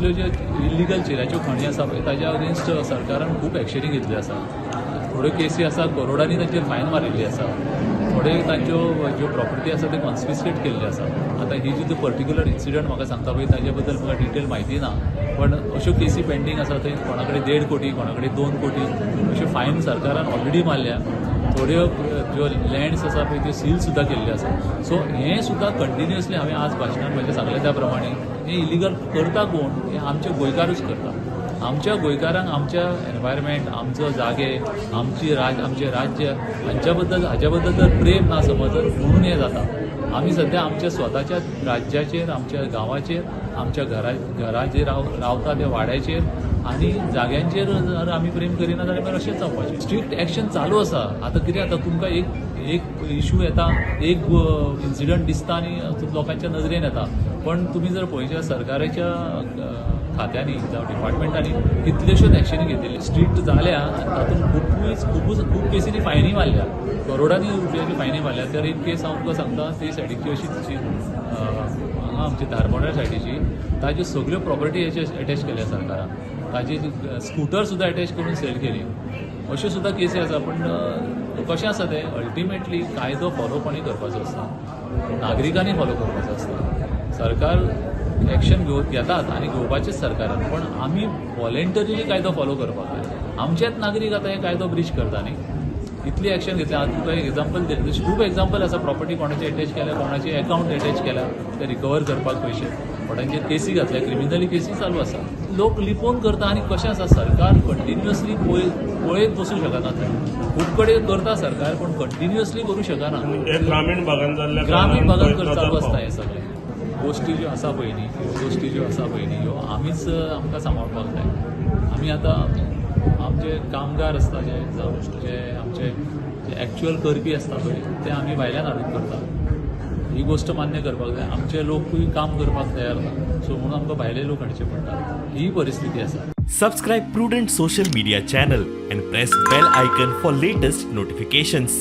असल्यो ज्यो इलिगल चिऱ्याच्यो खणी आसा पळय, ताज्या अगेन्स्ट सरकारान खूब एक्शनी घेतल्यो आसा. थोड्यो केसी आसा, करोडांनी तांचेर फायन मारिल्ली आसा. थोडे तांच्यो ज्यो प्रॉपर्टी आसा त्यो कॉन्फिस्केट केल्ल्यो आसा. आतां ही जी पर्टिक्युलर इन्सिडंट म्हाका सांगता पळय, ताजे बद्दल म्हाका डिटेल म्हायती ना, पण अश्यो केसी पेंडींग आसा. थंय कोणा कडेन 1.5 कोटी, कोणा कडेन 2 कोटी अश्यो फायन सरकारान ऑलरेडी मारल्या. थोड्यो ज्यो लँड्स आसा पळय, त्यो सील सुद्दां केल्ल्यो आसा. सो हें सुद्दां कंटिन्युअसली, हांवें आज भाशणान म्हजें सांगलें त्या प्रमाणे, हें इलिगल करता कोण? हें आमचे गोंयकारूच करता. आमच्या गोंयकारांक आमच्या एनवायरमेंट, आमचो जागे, आमचें राज्य हांच्या बद्दल, हाच्या बद्दल जर प्रेम ना समज जर, म्हणून हें जाता. आमी सद्या आमच्या स्वताच्या राज्याचेर, आमच्या गांवाचेर, आमच्या घरा जे रावता त्या वाड्याचेर आनी जाग्यांचेर जर आमी प्रेम करिना जाल्यार मागीर अशेंच जावपाचें. स्ट्रिक्ट एक्शन चालू आसा. आतां कितें जाता, तुमकां एक एक इशू येता, एक इन्सिडंट दिसता आनी लोकांच्या नजरेन येता. पण तुमी जर पळयशात, सरकाराच्या खात्यांनी जावं डिपार्टमेंटांनी कितल्योश्योच एक्शनी घेतिल्ल्यो, स्ट्रिक्ट जाल्या आनी तातूंत खुबूच खुबूच खूब केसींनी फायनी मारल्या, करोडांनी रुपयाची फायनी मारल्या. तर एक केस हांव तुमकां सांगता, ती सायडीची अशीच हांगा आमची धारबांदोड्या सायडीची, ताज्यो सगल्यो प्रॉपर्टी एटॅच केल्या सरकारान. ताजी स्कुटर सुद्दां एटॅच करून सेल केली. अश्यो सुद्दां केसी आसा. पूण कशें आसा तें, अल्टिमेटली कायदो फॉलो कोणी करपाचो आसता? नागरिकांनी फॉलो करपाचो आसता. सरकार एक्शन घेतात आनी घेवपाचेच सरकारान, पण आमी वॉलेंटरीली कायदो फॉलो करपाक जाय. आमचेच नागरीक आतां हे कायदो ब्रीच करता न्ही. इतली एक्शन घेतली. आतां तुका एक एग्जाम्पल दिलें, तशें खूब एग्जाम्पल आसा. प्रॉपर्टी कोणाची एटॅच केल्या, कोणाचे एकावंट एटॅच केल्या, ते रिकवर करपाक पयशे, कोणाचेर केसी घातल्या, क्रिमिनली केसी चालू आसा. लोक लिपोवन करता. आनी कशें आसा, सरकार कंटिन्युअसली पळयत बसूं शकना थंय. खूब कडेन करता सरकार, पूण कंटिन्युअसली करूं शकना. हे ग्रामीण भागांत जाल्ल्या ग्रामीण कारणान भागात थंय चालू नदर आसता. पावता. हे सगळे गोश्टी ज्यो आसा पळय न्ही, ह्यो गोश्टी ज्यो आसा पळय न्ही, ह्यो आमीच आमकां सांबाळपाक जाय. आमी आतां आमचे कामगार आसता जे, जावं जे आमचे जे एक्च्युअल करपी आसता पळय, ते आमी भायल्यान हाडून करता. ही गोश्ट मान्य करपाक जाय. आमचे लोकूय काम करपाक तयार ना, सो म्हणून आमकां भायले लोक हाडचे पडटा. ही परिस्थिती आसा. Subscribe Prudent Social Media channel and press bell icon for latest notifications.